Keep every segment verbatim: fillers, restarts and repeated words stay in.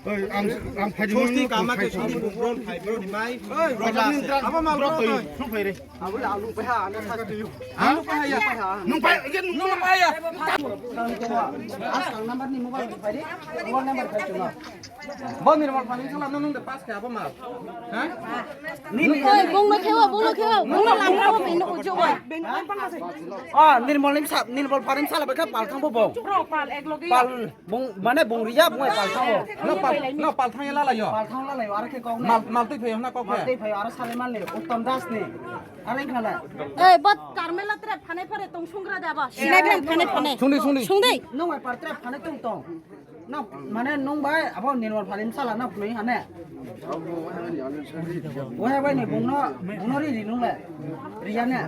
Ang, ang phai di. Sosti kama ke sosti bubron phai bro di mai. Abo mal bro. Abo le alu phai ha, ana sa tu. Alu phai ya. Nung phai, nung phai ya. As kang number ni mobile phai di. Mobile number phai tu. Bo ni mobile phai ni sala nung de pass ke abo mal. Ha? Oi, bung no khewa, bung no khewa, bung no lamra bo bini ujo bai. Ah, Nirmal ni sa, Nirmal phai ni sala ba kha pal thang bo bo. Bro, pal ek logi. Pal Bung, mane bung rijak bung ai pal thango. No pal, no pal thangya lalayo. Pal thang lalayo, aro khe kok ne. Mal, mal twi phayo na kok khe. Mal twi phayo, aro sale mal ni, Uttom Das ni. Aro wngkha na. Ei, bot Carmela tre phane phare tong sungra da ba. Sinai ben phane phane. Sungdi, sungdi. Sungdi. Nung ai par tre phane tong tong. No, mane nung bai, abo Nirmal phai ni sala no phunui hane. Wahai bai ni bung no, bung no ri ri nung le. Riya ne,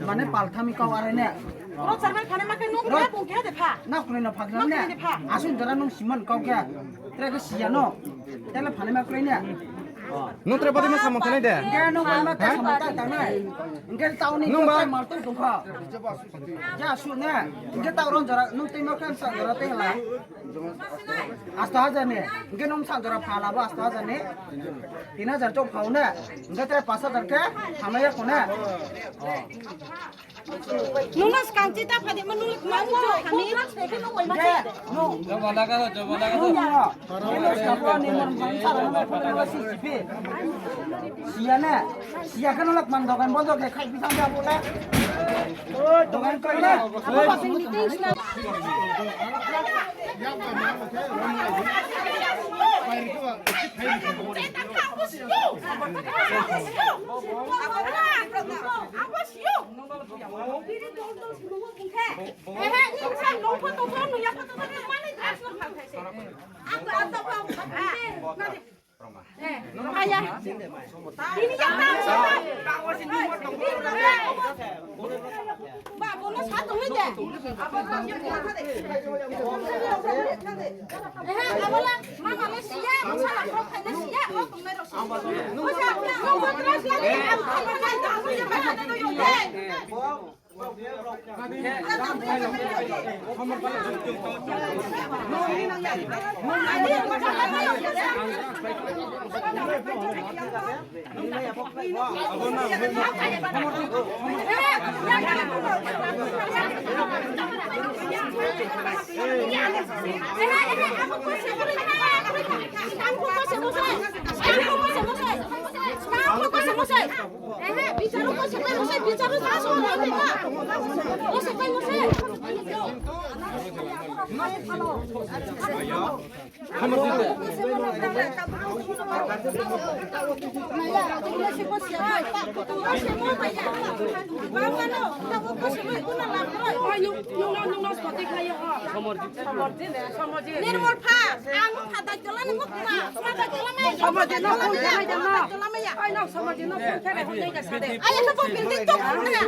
mane pal thami kau are ne. Rok sarmai phane ma khe nuk Rok. Khe bung khe de pha. Nak kuni no phak Nak ne. Kuni de pha. Asun jora nung siman kau khe. Tre ke siya no. Tele phane ma kre ne. Nung tre bodi ma samung thani de. Nge nung bai ma khe samung ta ta nai. Nge tau ni Nung ba. Mal tu dukha. Ja su ne. Nge tau ron jora nung tei ma khe sa jora te la. Asto hajar ni. Hingke nung bwsang jora pha labo asto hajar ni. Tin hajar chok phau ne. Hingke tre pas hajar khe hamya kho ne. Nung no skang chi ta phadi ma nung ma nung kami. Hingke nung. Nung no. Nung no. Nung no skang ko ni mon mon sa ro no phone no si si pi. Siya ne. Siya khe nung lak man dogan bondo khe khai pi thang ja bo le. Dogan koi ne. Aya. Bini yang tahu siapa? Ba, bono sa tongwi de. Eh, abola, mama le siya, masa la kok khaina siya, kok tongnai rok siya. Masa, kok tongnai rok siya, ang kok tongnai rok siya. Nirmal pha, ang pha dai tola nang ma, ma dai tola mai. Samajino phone khe bai da ma. Ai no samajino phone khe bai hwnwi ka sade. Ai no building to phone khe.